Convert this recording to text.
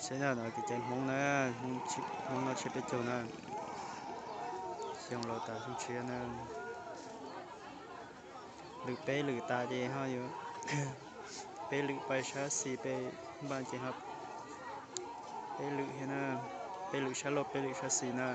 Teb no kev cai Hmoob na, Hmoob no tshiab peb caug na, xyoo laus tas xyoo tshiab na. Lwm peb lwm tas ces ho yuav peb lwm pais sab xis peb npaj ces ho peb lwm thiab na, peb lwm sab laug peb lwm sab xis na.